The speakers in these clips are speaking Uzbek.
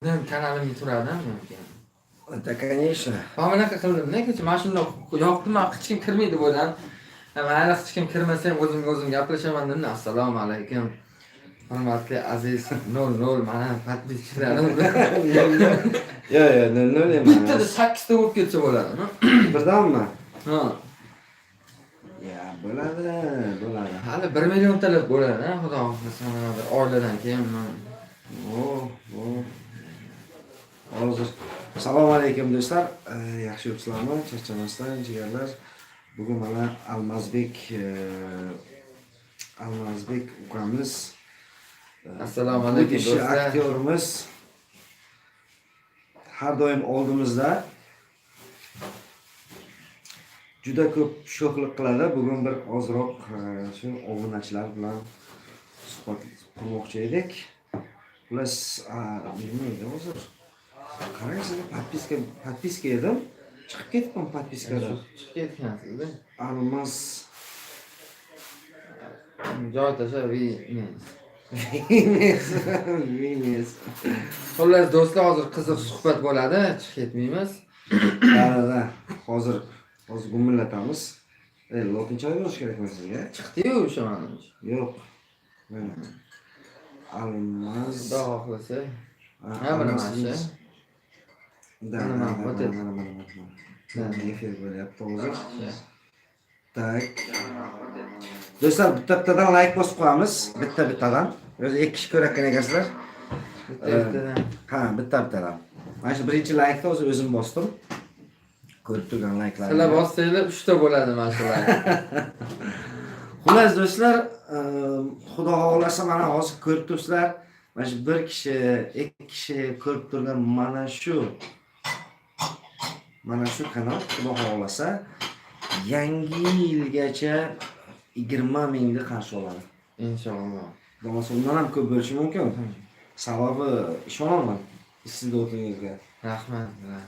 Kanalimga turadi mumkin. Да, конечно. Man bunaqa qildim-da, kecha mana shundoq yoqdi, man hech kim kirmaydi deb o'yladim. Mayli, hech kim kirmasa ham o'zimga o'zim gaplashaman dedim. Assalomu alaykum. Hurmatli aziz 00 mana подписчиklarim. Yo'q, 00 emas. Bittada 8 ta bo'lib ketsa bo'ladimi? Birdanmi? Ha. Ya, bo'ladi, bo'ladi. Hali 1 milliontalab bo'ladi, ha, Xudo xohlasa, mana bir oiladan keyin man O, o. Hozir. Assalomu alaykum, do'stlar. Yaxshi yuribsizlarmi? Charchamasdan, jigarlar. Bugun mana Almazbek ukamiz, Assalomu alaykum, будущий do'stlar. aktyorimiz har doim oldimizda juda ko'p sho'xlik qiladi. Bugun bir ozroq shu obunachilar bilan suhbat qurmoqchi edik. Xullas, nima edi hozir? Qarang, sizga подписка edim. Chiqib ketibman подписка dan. Chiqib ketgansizda. Almaz Joy tashlab Vines. Vines. Xullas, do'stlar, hozir qiziq suhbat bo'ladi, chiqib ketmaymiz. Да. Hozir gumillatamiz. Lotincha yozish kerakmi sizga? Chiqdi-yu o'sha manimcha. Yo'q. Mana. Almaz. Xudo xohlasa. Ha, mana Almaz mana shu. Vines. Да, Mana да, mana, да, вот mana, это. mana, mana, mana. Mana efir bo'lyapti hozir. Так. Do'stlar, bitta bittadan layk bosib qo'yamiz. Bitta bittadan. O'zi ikki kishi ko'rayotgan ekansizlar. Bitta bittadan. Ha, bitta bittadan. Mana shu birinchi laykni hozir o'zim bosdim. Ko'rib turgan layklar. Sizlar bossanglar 3 ta bo'ladi mana shu layk. Xullas, do'stlar, Xudo xohlasa, mana hozir ko'rib turibsizlar. Mana shu bir kishi, ikki kishi ko'rib turgan mana shu kanal, Xudo xohlasa, yangi yilgacha 20 mingni qarshi oladi. Inshaalloh. Bo'lmasa undan ham ko'p bo'lishi mumkin. Sababi ishonaman iste'dodingizga. Rahmat. Man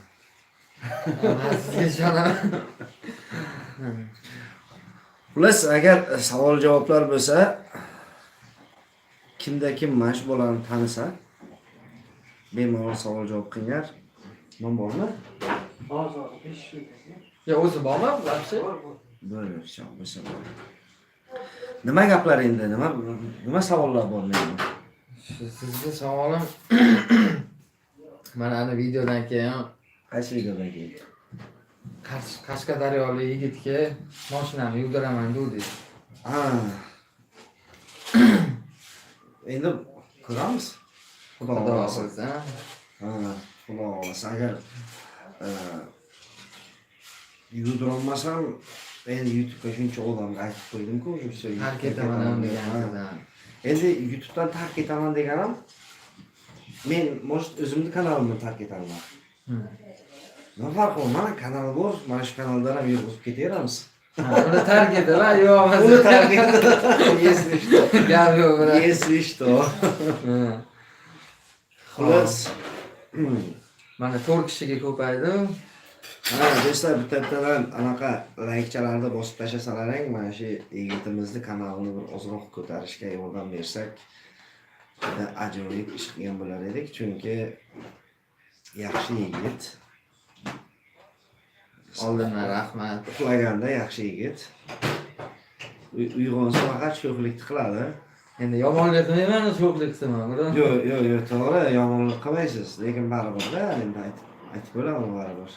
sizga ishonaman. Xullas, agar savol javoblar bo'lsa, kimda kim mana shu bolani tanisa, bemalol savol javob qilinglar. Nom bormi? Hozir 5 kishi. Ya, o'zi bormi вообще? Bor, bor. Bo'ldi, всё, bo'lsa bo'ldi. Nima gaplar endi? Nima savollar bor menda? Shu sizga savolim, mana ana videodan keyin. Qaysi videodan keyin? Qashqadaryolik yigitga moshinamni yuvdiraman degdingiz. Ha. Endi ko'ramiz. Xudo Xudo xohlasa. xohlasa. Ha, Xudo xohlasa, agar yuvdirolmasam, endi YouTube'ga shuncha odamga aytib qo'ydim-ku, уже всё. Tark YouTube'ga etaman ketaman deb. degansiz. Ha. Ha. Endi YouTube'dan tark etaman deganim, men, может, o'zimni kanalimni tark etaman. Nima farqi bor? Mana kanal bor, mana shu kanaldan ham yurg'izib ketaveramiz. Ha, uni tark etaman, yo'q. Uni tark et. Если что. Gap yo'q, bilan. Если что. Xullas, Mana 4 kishiga ko'paydi. Ha, do'stlar, bitta bittadan anaqa laykchalarni bosib tashlasalaring, mana shu yigitimizni kanalini bir ozroq ko'tarishga yordam bersak, juda ajoyib ish qilgan bo'lar edik, chunki yaxshi yigit. Oldindan rahmat. Uxlaganda yaxshi yigit. Uyg'onsa faqat sho'xlikni qiladi. Endi yomonlik qilmayman, sho'xlik qilsam, bro. Yo'q, to'g'ri, yomonlik qilmaysiz, lekin baribir-da, endi aytib bo'ladimi baribir.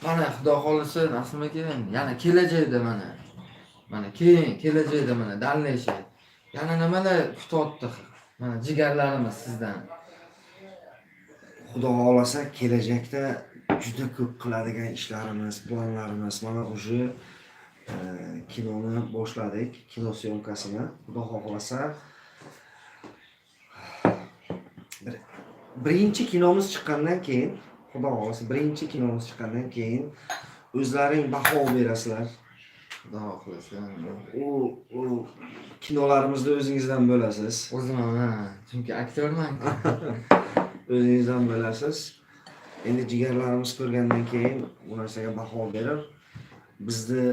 Mana, Xudo xohlasa, Nasim aka, yana kelajakda mana. Mana keyin kelajakda mana дальнейший. Yana nimalar kutyapti? Mana jigarlarimiz sizdan. Xudo xohlasa, kelajakda juda ko'p qiladigan ishlarimiz, planlarimiz mana уже kinoni boshladik, kino съёмкасini. Xudo xohlasa, birinchi kinomiz chiqqandan keyin, Xudo xohlasa, birinchi kinomiz chiqqandan keyin o'zlaring baho berasizlar. Xudo xohlasa. U kinolarimizda o'zingizdan bo'lasiz. O'zim ham, ha, chunki aktyorman. O'zingizdan bilasiz. Endi jigarlarimiz ko'rgandan keyin bu narsaga baho berib, bizni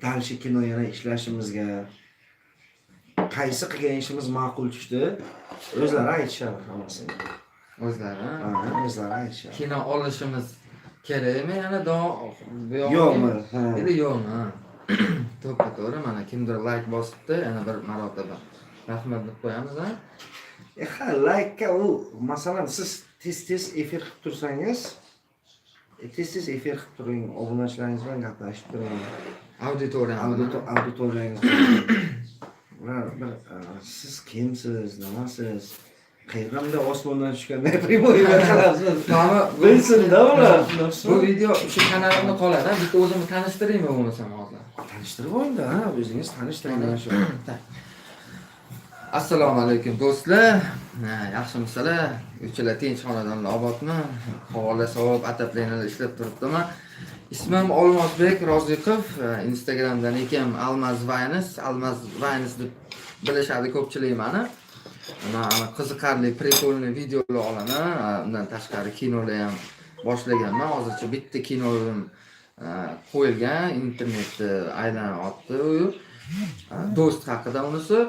дальше kino yana ishlashimizga, qaysi qilgan ishimiz ma'qul tushdi, o'zlari aytishadi hammasini. O'zlari, ha? Ha, o'zlari aytishyapti. Kino olishimiz kerakmi yana bu yog'iga? Yo'qmi? Ha. Или yo'qmi? Ha. To'ppa to'g'ri, mana kimdir layk bosibdi, yana bir marotaba rahmat deb qo'yamiz, ha. Ha, laykka u, masalan, siz tez tez efir qilib tursangiz, tez tez efir qilib turing, obunachilaringiz bilan gaplashib turing. Auditoriya. Auditoriyangiz bilan. Ular bir siz kimsiz, nimasiz, qayerdan bunday osmondan tushganday прямой qilasiz, Mana bilsin-da ular. bu video o'sha kanalimda qoladi, ha? Bitta o'zimni tanishtiraymi bo'lmasam hozir? Tanishtirib olingda, ha, o'zingiz tanishtiring mana shu. Assalomu alaykum, do'stlar. Ha, yaxshimisizlar? Uchala tinch, xonadonlar obodmi? Havolar sovib, отопления lar ishlab turibdimi? Ismim Olmosbek Roziqov, Instagramdan ekan Almaz Vaynes, Almaz Vaynes deb bilishadi ko'pchilik mani. Man qiziqarli, прикольный videolar olaman. Undan tashqari kinolar ham boshlaganman. Hozircha bitta kinoim qo'yilgan, internetda aylanyapti u. Do'st haqida unisi.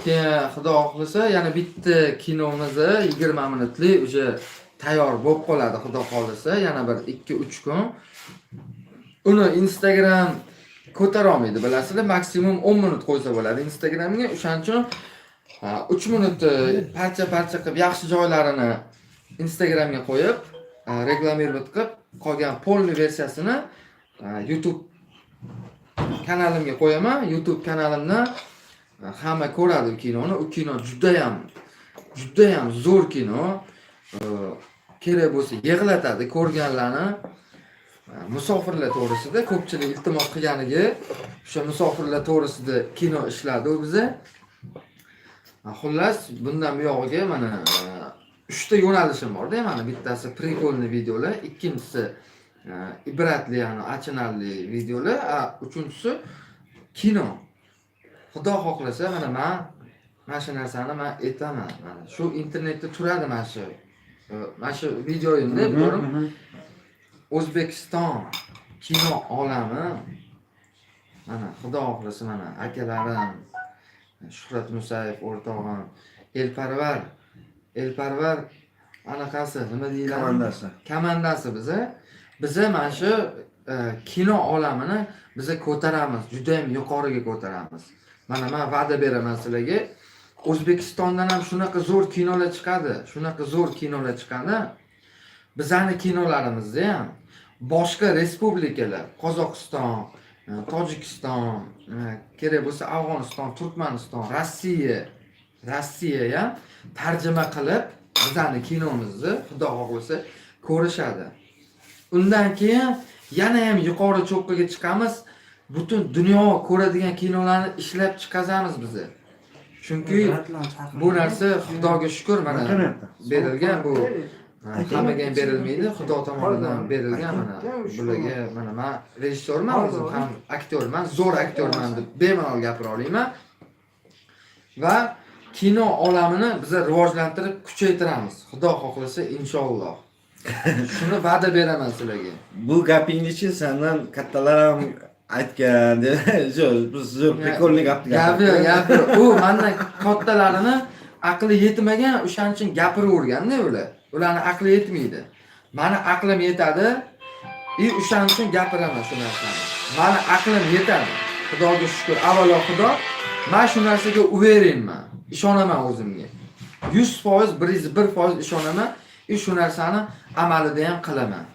Keyin, xudo xohlasa, yana bitta kinomizni 20 minutlik уже tayyor bo'lib qoladi, xudo xohlasa, yana bir 2-3 kun. Uni Instagram ko'tara olmaydi, bilasizlar, maksimum 10 minut qo'ysa bo'ladi Instagramga. O'shaning uchun 3 minutni parcha parcha qilib, yaxshi joylarini Instagramga qo'yib, рекламировать qilib, qolgan полный versiyasini YouTube kanalimga qo'yaman. YouTube kanalimda hamma ko'radi u kinoni. U kino judayam, judayam zo'r kino. Kerak bo'lsa yig'latadi ko'rganlarni. Musofirlar to'g'risida ko'pchilik iltimos qilganiga o'sha musofirlar to'g'risida kino ishladi u biza. Xullas, bundan buyog'iga mana uchta yo'nalishim borda. Mana bittasi прикольный videolar, ikkinchisi ibratli, ya'ni achinarli videolar, uchinchisi kino. Xudo xohlasa, mana man mana shu narsani man aytaman. Mana shu internetda turadi mana shu videoyimda, to'g'rimi? O'zbekiston kino olami, mana, xudo xohlasa, mana akalarim, Shuhrat Musayev o'rtog'im, Elparvar anaqasi, nima deyiladi, Komandasi. Komandasi. Biza mana shu kino olamini biza ko'taramiz, judayam yuqoriga ko'taramiz. Mana man va'da beraman sizlarga, O'zbekistondan ham shunaqa zo'r kinolar chiqadi, shunaqa zo'r kinolar chiqadi. Bizani kinolarimizni ham boshqa respublikalar, Qozog'iston, Tojikiston, kerak bo'lsa Afg'oniston, Turkmaniston, Rossiya ham tarjima qilib, bizani kinomizni, xudo xohlasa, ko'rishadi. Undan keyin yana ham yuqori cho'qqiga chiqamiz, butun dunyo ko'radigan kinolarni ishlab chiqazamiz biza, chunki bu narsa, xudoga shukur, mana berilgan. Bu hammaga ham berilmaydi, xudo tomonidan berilgan mana bularga. Mana man rejissyorman, o'zim ham aktyorman, zo'r aktyorman deb bemalol gapira olaman va kino olamini biza rivojlantirib kuchaytiramiz, xudo xohlasa, inshaalloh. Shuni va'da beraman sizlarga. Bu gapingni sendan kattalar ham aytgan deb, zo'r, biz zo'r, прикольный gapni Gap yo'q, gap yo'q. U mandan kattalarini aqli yetmagan, o'shaning uchun gapiraverganda ular. Ularni aqli yetmaydi. Mani aqlim yetadi и o'shaning uchun gapiraman shu narsani. Mani aqlim yetadi, xudoga shukur. Avvalo xudo, man shu narsaga уверен man, ishonaman o'zimga 100%, 101% ishonaman и shu narsani amalida ham qilaman.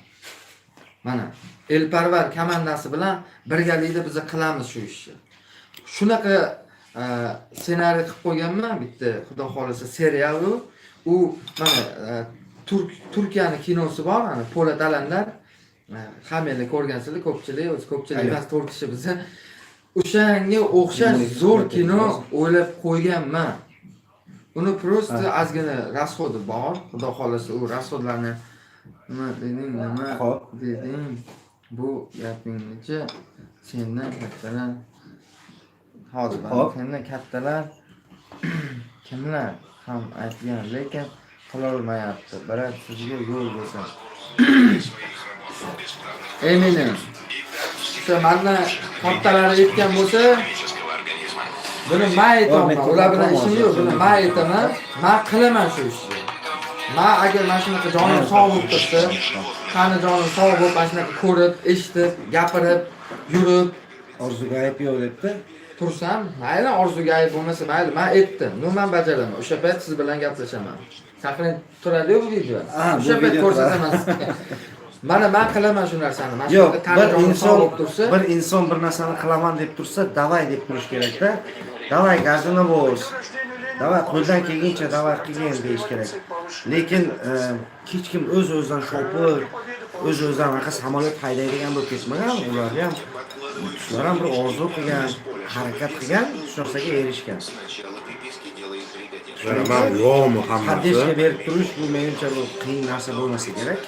Mana Elparvar komandasi bilan birgalikda biz qilamiz shu ishni. Shunaqa ssenariy qilib qo'yganman bitta, xudo xohlasa, serial. U mana Turkiyani kinosi bor, mana Po'lat Alamdar, hammanglar ko'rgansizlar, ko'pchilik, o'zi ko'pchilik emas, to'rt kishi biza. O'shanga o'xshash zo'r kino o'ylab qo'yganman. Uni просто ozgina расход i bor, xudo xohlasa, u расход larni. Nima deding, nima Xo'p. deding? Bu gapingnichi, sendan kattalar hozir Xo'p. sendan kattalar kimlar ham aytgan, lekin qilolmayapti, брат. Sizga yo'l bo'lsin. Eminem o'sha mandan kattalari aytgan bo'lsa, buni man aytyapman, ular bilan ishim yo'q, buni man aytaman, man qilaman shu ishni. Man agar mana shunaqa jonim sog' bo'lib tursa, qani jonim sog' bo'lib, mana shunaqa ko'rib, eshitib, gapirib, yurib Orzuga ayb yo'q debdi. tursam, mayli, orzuga ayb bo'lmasa mayli, man aytdim. Ну, man bajaraman. O'sha payt siz bilan gaplashaman. Saqlanib turadi-yu bu video. Ha, bu O'sha payt video ko'rsataman sizga. Mana man qilaman shu narsani. Mana Yo'q, shunaqa tani bir jonim sog' inson bo'lib tursa, bir inson bir narsani qilaman deb tursa, давай deb turish kerakda. Давай gazini bos. Давай qo'ldan kelguncha давай qilgin deyish kerak. Lekin hech kim o'z o'zidan shopir, o'z o'zidan anaqa samolyot haydaydigan bo'lib ketmagan. Ular ham, shular ham bir orzu qilgan, harakat qilgan, shu narsaga erishgan. Man yo'qmi hammasi? Поддержка berib turish, bu menimcha, bu qiyin narsa bo'lmasa kerak.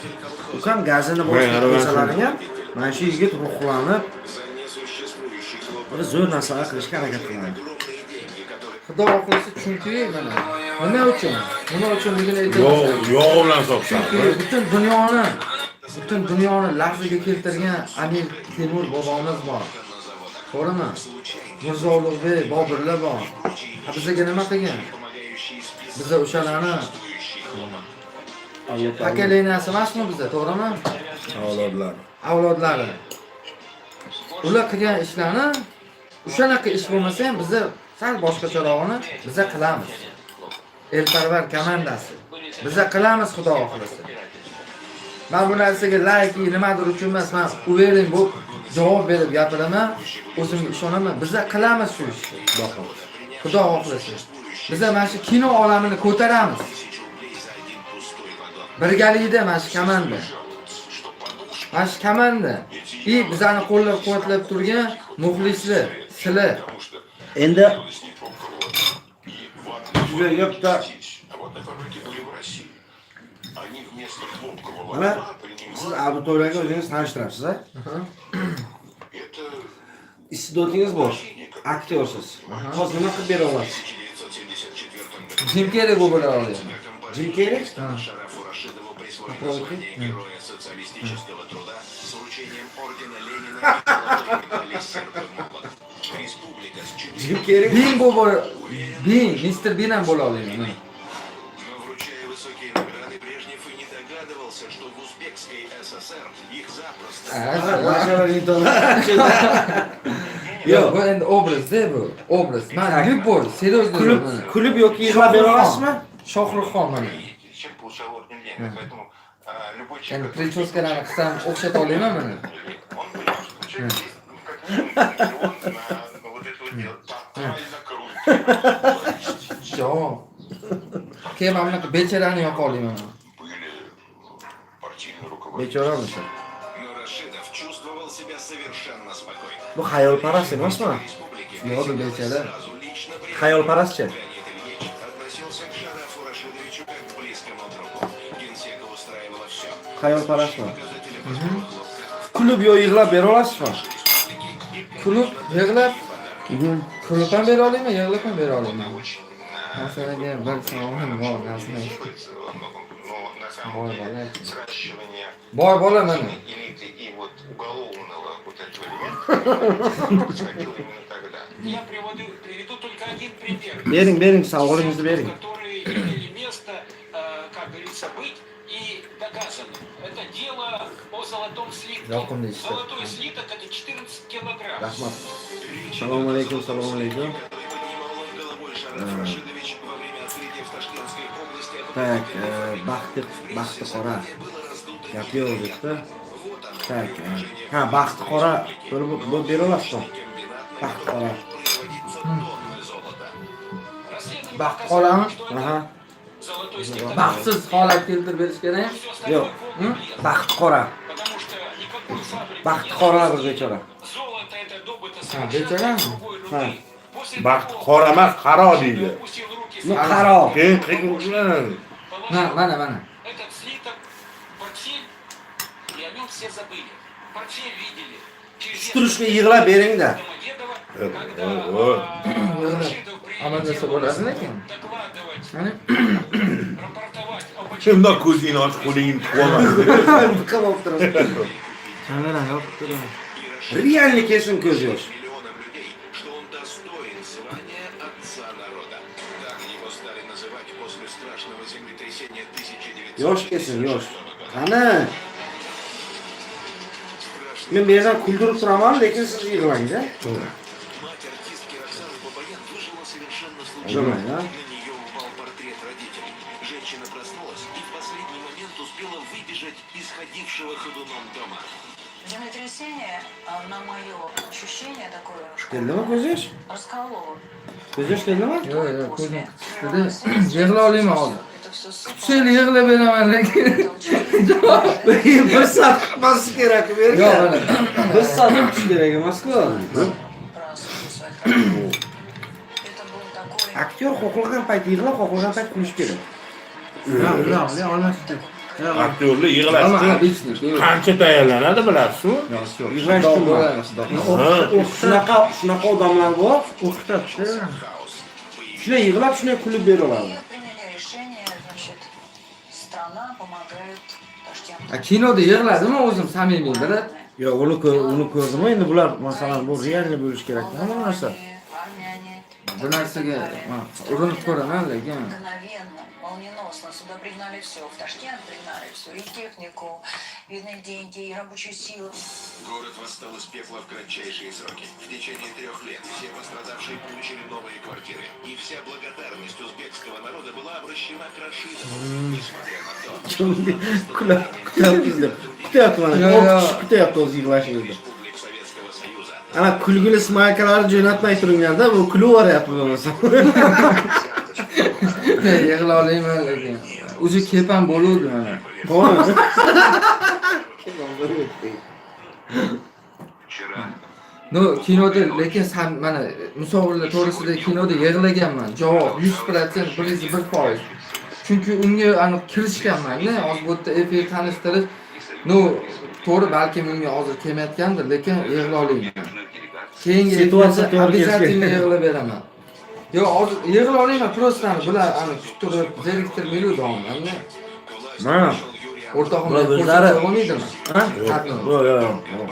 Ukam gazini Voy, bosib arava. qo'ysalaring ham, mana shu yigit ruhlanib, bir zo'r narsalar qilishga harakat qiladi. Xudo xohlasa, chunki mana nima uchun? Nima uchunligini aytaman. Yog' yog'i bilan Chunki sotishadi. butun dunyoni larzaga keltirgan Amir Temur bobomiz bor. To'g'rimi? Mirzo Ulug'bek, Boburlar bor. Ha, bizga nima qilgan? Biza o'shalarni поколения si emasmi biza, to'g'rimi? Avlodlar. Avlodlari. Ular qilgan ishlarni, o'shanaqa ish bo'lmasa ham, biza sal boshqacharog'ini biza qilamiz. Elparvar komandasi. Biza qilamiz, Xudo xohlasa. Man bu narsaga layk nimadir uchun emas, man уверен bo'lib javob berib gapiraman, o'zimga ishonaman. Biza qilamiz shu ishni. Xudo xohlasa. Biza mana shu kino olamini ko'taramiz. Birgalikda mana shu komanda. Mana shu komanda. И bizani qo'llab-quvvatlab turgan muxlislar, sizlar. Endi sizlarga bitta, mana siz auditoriyaga o'zingiz tanishtirasiz, a? Iste'dodingiz bor. Aktyorsiz. Hozir nima qilib bera olasiz? Jim Kerri bo'lib bo'la olaman. Jim Kerri? Ha. Попробуй. Героя социалистического труда с вручением ордена Ленина и золотой медали «Серп и молот». Республика с Jim Kerri. Bin bo'lib, Bin, Mister Bin ham bo'la olaman. Но, вручая высокие награды, Брежнев и не догадывался, что в Узбекской ССР их запросто Yo'q, bu endi obrazda bu. Obraz. Man любой, серьезно. Kulib, kulib yoki yig'lab bera olasizmi? Shohruxxon mana. Чем получал орден Ленина. Поэтому любой Endi человек, причёска larni qilsam o'xshata olaman mana. он понимал, что у человека есть, ну, как минимум миллион на вот это вот дело. Тотально круто. Yo'q. Keyin mana bunaqa becharani yoqa olaman. Были партийные руководители. Bechorami shu? Но Рашидов чувствовал себя совершенно спокойно. Bu xayolparast emasmi? Республики Yo'q, bu bechara. сразу лично Xayolparastchi. Леонид Ильич относился к Шарафу Рашидовичу как к близкому другу. Генсека устраивало все. Xayolparastmi? Kulib yo yig'lab bera olasizmi? Kulib, yig'lab, kulib ham bera olaman, yig'lab ham bera olaman. Masalaga bir savolim bor, narsani. Во многом. Но на самом Boy деле bola. сращивание Boy bola mana. элиты и вот уголовного вот этого элемента происходило именно тогда. Я приведу только один пример. Bering, bering, savolingizni bering. Которые имели место, как говорится, быть и доказаны. Это дело о золотом слитке. Yoqimli ishlar. Золотой слиток — это 14 килограмм. Rahmat. Assalomu alaykum, assalomu alaykum. Который поднимал над головой Шараф Рашидович во время открытия в Ташкентской области Так, baxti baxti qora. Gap yo'q debdi. Так, ha, baxti qora bo'lib bo'lib bera olasizmi? Baxti qora. Расследование Baxt показало, qorami? что это Aha. золотой слиток. Baxtsiz holat keltirib berish kerak. Всё остальное Yo'q. полный бред. Baxti qora. Потому что никакой фабрики Baxti нет. qora bir bechora. Золото это добыто Ha, совершенно bechorami? другой Ha. руды. После Baxt того, qora emas, qaro как deydi. опустил руки Ну, с qaro. Keyin qiyin Ha, mana, mana. Этот слиток, портфель, и о нем все забыли. Портфель видели. Через Shu turishga yig'lab beringda. Домодедово, Э, когда Yig'lab. Рашидов Amalda прилетел bo'ladi lekin. докладывать, Mana. рапортовать об Shundoq ko'zingni ochib qo'lingni tiqib olma. Qilib turibdi. Kamera yopib turadi. Реальный kelsin ko'z yosh. Миллионам людей, что он достоин звания отца народа. Так его стали называть после страшного землетрясения. Yosh kelsin, yosh. Qani? Men bu yerdan kuldirib turaman, lekin siz yig'lang-da. Мать артистки Роксаны Бабаян выжила совершенно случайно. Yig'lamang, а? На нее упал портрет родителей. Женщина проснулась и в последний момент успела выбежать из ходившего ходуном дома. Землетрясение, на мое ощущение такое, Keldimi ko'z yosh? раскололо. Ko'z yosh keldimi? Yo'q, yo'q, После ko'zim qisdi. Yig'la olmayman hozir. Это все Kutsanglar yig'lab beraman lekin. Bir soat kutmasi kerak bu yerga. Yo'q, mana. Bir soat kutish kerak emas-ku. Про судьбу своих родителей. Это был такой Aktyor xohlagan payt yig'lab, xohlagan payt kulish kerak. Yo'q, yo'q, yo'q, olmasdi. Yo'q. Aktyorlar yig'lash Hamma uchun обычный. qancha tayyorlanadi bilasizmi? Yig'lash Xudo uchun. bo'ladi, xudo. Ha. Shunaqa shunaqa odamlar bor, O'qitadi. Хаос. shunday yig'lab, shunday kulib bera oladi. И приняли решение, значит, страна помогает Ташкенту. Ha, kinoda yig'ladimi o'zim samimiy bilib? Yo'q, uni ko'rdim endi bular masalan bu реальный bo'lishi kerak hamma narsa. Армяне. Bu narsaga man urinib ko'raman lekin Мгновенно, молниеносно сюда пригнали все, в Ташкент пригнали все, и технику, видно, деньги, и рабочую силу. Город восстал из пепла в кратчайшие сроки. В течение 3 лет все пострадавшие получили новые квартиры. И вся благодарность узбекского народа была обращена к Рашидову. Несмотря на то, Kulyapmiz deb. Kutyapti mana. Yo'q, yo'q. 6 kishi kutyapti o'zi yig'lashingizni. республик Советского Союза Ana kulgili smaykalarni jo'natmay turinglar-da, bu kulib yuboryapti bo'lmasa. yig'la olmayman lekin. O'zi kepam bo'luvdi mana. To'g'rimi? Вчера No, kinoda lekin san mana musofirlar to'g'risida kinoda yig'laganman. Javob 100%, 101%. Chunki unga aniq kirishganman-da, hozir bu yerda efir tanishtirish, no, to'g'ri balkim unga hozir kelmayotgandir, lekin yig'la olmayman. Keyingi Situatsiya efirda to'g'ri kelishi обязательно kerak. yig'lab beraman. Yo'q, hozir yig'la olmayman, просто bular aniq kuttirib, zeriktirmaydi domlamni. Mana. O'rtog'im Bular o'zlari- ko'rsatib olmaydimi? Ha? Qatnov. Yo'q, yo'q, yo'q.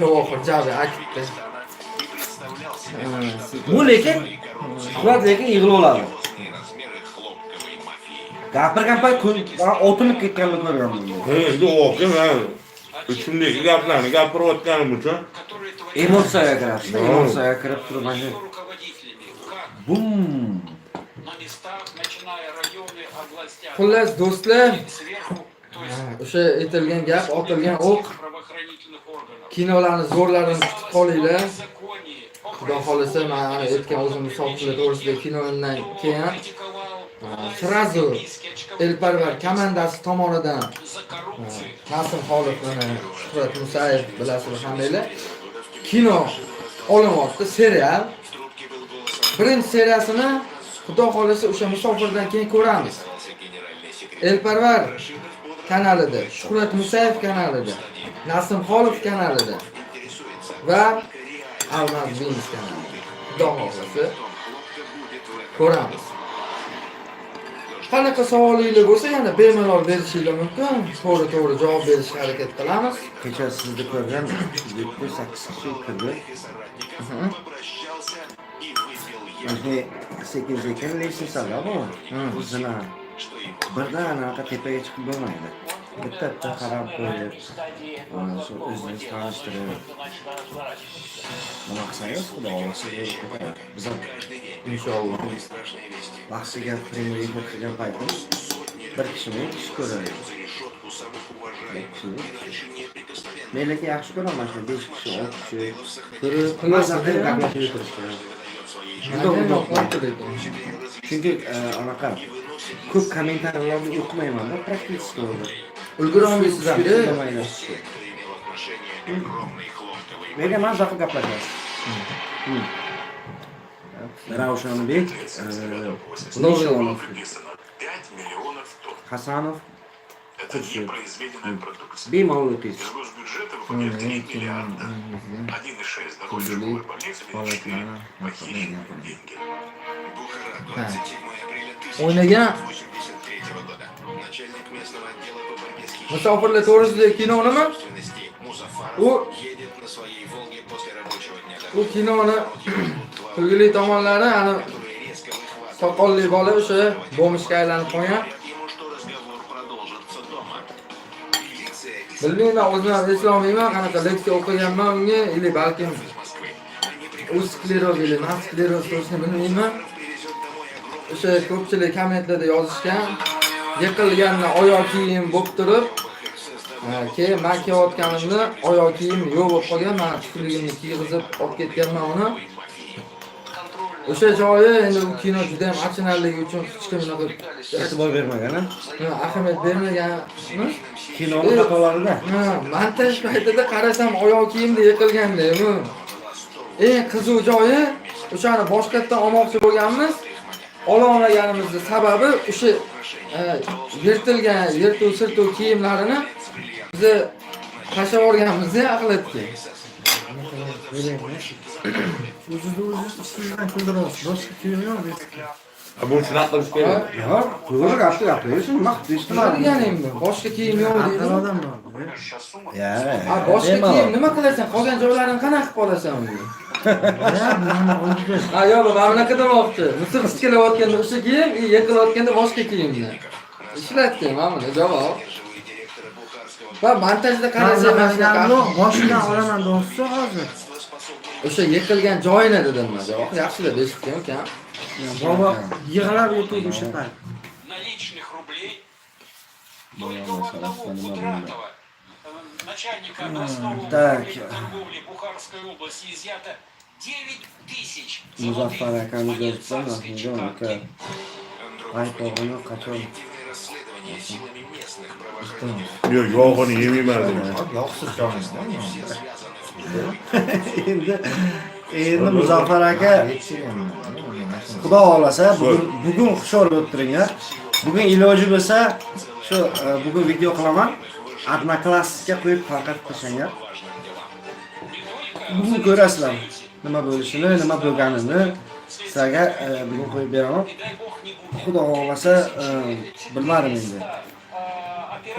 Javohir Javi akitdi. и представлял себе Bu lekin Shuhrat lekin yig'lab oladi. грозные размеры хлопковой мафии. Gapirgan payt otilib ketganini ko'rganman. Endi o'qim, man ichimdagi gaplarni gapirayotganim uchun Которые творят Emotsiyaga kiradi, emotsiyaga kirib turib mana shu руководителями, как bum. на местах, начиная районы, областя, Xullas do'stlar, и сверху, то есть o'sha aytilgan gap, otilgan o'q правоохранительных органов. kinolarni zo'rlarini kutib qolinglar. Законе о Xudo xohlasa men ana aytgan o'zim musofirlar to'g'risida kinodan keyin сразу Elparvar komandasi tomonidan за коррупцию. Nasim Xoliq mana Shuhrat Musayev bilasizlar hammanglar. Kino olinyapti, serial. В трубке был голос Birinchi seriyasini Xudo xohlasa o'sha musofirdan keyin ko'ramiz. оставался генеральный секретарь. Elparvar kanalida, Shuhrat Musayev kanalida, Nasim Xoliq kanalida Интересуется, va Almaz Biznes kanalida. Xudo xohlasa ko'ramiz. Qanaqa savolinglar bo'lsa yana bemalol berishinglar mumkin. To'g'ri-to'g'ri javob berishga harakat qilamiz. Kecha sizni ko'rgan 7-8 kishi kirdi. попрощался и выпил яд, Mana sekin sekin лестница da bu. O'zini что его birdan anaqa tepaga chiqib bo'lmaydi. Bitta bitta qarab qo'yib, ana shu o'zingiz tanishtirib, nima qilsangiz Xudo xohlasa bo'lib ketadi. Biz ham Inshaalloh. страшные вести. baxshiga prямой efir qilgan paytimiz bir kishimi ikki kishi ko'rar edi. За решетку самых уважаемых, иначе неприкосновенных. Men lekin yaxshi ko'raman mana shu 5 kishi, 6 kishi ko'rib, maza qilib gaplashib o'tirishni. Juda Juda uzoq. Chunki anaqa ko'p kommentariyalarni o'qimayman-da, практически o'zi. Ulgura olmaysiz ham. Ulgurmayman. Кто имел отношение к огромной хлопковой Nega maza qilib gaplashasiz? Ravshanbek Новый он. Написано 5 миллионов тонн. Hasanov Это не произведенная продукция. bemalol o'qiysiz. Из госбюджета выпадет 3 миллиарда. 1,6 дороги школы больницы, 4 похищенные деньги. Бухара, 27 апреля O'ynagan 1983 года. Начальник местного отдела по борьбе с хищением Musofirlar to'g'risidagi kinonimi? собственности Музафаров едет на своей «Волге» после рабочего дня U домой. kinoni Два kulgili tomonlari ana которые резко выхватывают. soqolli bola o'sha бомж ga aylanib qolgan. Говорят ему, что разговор продолжится. Bilmayman, o'zim ham eslolmayman, qanaqa leksiya o'qiganman unga, или balkim u skleroz или man skleroz, точно bilmayman. O'sha ko'pchilik kommentlarda yozishgan, yiqilganda oyoq kiyim bo'lib turib, keyin man kelayotganimda oyoq kiyim yo'q bo'lib qolgan, man tufligimni kiygizib olib ketganman uni. O'sha joyi endi u kino juda ham achinarligi uchun hech kim unaqa E'tibor bermagan, a? Ha, ahamiyat bermaganmiz. Kinoni xatolarida. Ha, montaj paytida qarasam oyoq kiyimda yiqilganda bu. Eng qiziq joyi o'shani boshqatdan olmoqchi bo'lganmiz. Ola olmaganimizni sababi o'sha yirtilgan, yirtuv sirtuv kiyimlarini biza tashlab yuborganmiz axlatga. O'zizni o'zi ustingizdan kuldiryapsiz. Boshqa kiyim yo'q eski. Ha, buni shunaqa qilish kerak. Yo'q, to'g'ri gapni gapiraversin, nima qilib Nima eshitmadim. deganim bu? Boshqa kiyim yo'q Aql deydi. odam bor. Ya. Ha, boshqa kiyim nima qilasan? Qolgan joylarini qanaqa qilib olasan unga? Ya, mana o'ziga. Ha, yo'q, mana bunaqa demoqchi. Misr tikilayotganda o'sha kiyim, yiqilayotganda boshqa kiyimni. Ishlatgan mana buni javob. Va montajda qarasa mana shunaqa Yo'q, boshidan olaman deyapsiz hozir. O'sha yiqilgan joyini dedim man. Javob yaxshilab eshitgan ukam. Bobo yig'lab o'tirdi o'sha payt. Наличных рублей Boya только у masalasida одного nima bo'ldi? Кудратова, начальника областного Так. управления торговли Бухарской области, изъято 9 тысяч Muzaffar золотых akamiz монет yozibdi, царской Mahmudjon aka. чеканки. Paypog'ini qachon Yo'q, yog'ini yemayman degan. Yoqsiz joyini. Endi Muzaffar aka, Xudo xohlasa bugun hushyor bo'lib turinglar. Bugun iloji bo'lsa shu bugun video qilaman. Одноклассник ka qo'yib tarqatib tashlanglar. Bugun ko'rasizlar nima bo'lishini, nima bo'lganini sizlarga bugun qo'yib beraman. Xudo xohlasa bilmadim endi.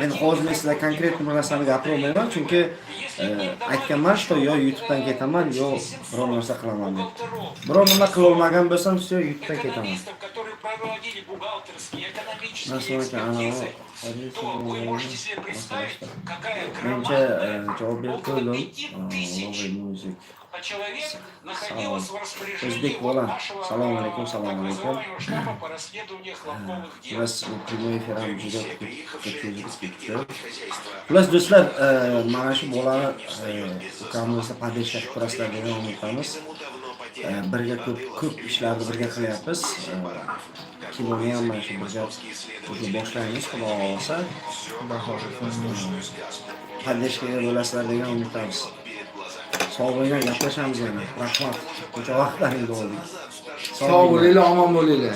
Endi hozir men sizlarga konkret bir narsani gapira olmayman, chunki aytganman, что yo YouTube'dan ketaman, yo biror narsa qilaman deb. Biror nima qila olmagan bo'lsam, все, YouTube'dan ketaman. Экономистов, которые проводили бухгалтерские, экономические Nasıl aka, anavi экспертизы, то вы можете себе представить, какая Menimcha громадная, javob berib около qo'ydim. 5000 Новый музык. человек находилось в распоряжении O'zbek вот bola. нашего Salom alaykum, так salom alaykum. называемого штаба по расследованию хлопковых дел. Xullas, bu прямой efir ham juda ko'p cho'zilib ketdi. Xullas, do'stlar, mana shu bolani ukamizni поддержка qilib turasizlar degan umiddamiz. Birga ko'p ko'p ishlarni birga qilyapmiz. Kinoni ham mana shu birga уже boshlaymiz, Xudo xohlasa. Поддержка ga bo'lasizlar degan umiddamiz. Sog' bo'linglar, gaplashamiz yana. Rahmat. Buncha vaqtlaringni oldik. Sog' bo'linglar, omon bo'linglar.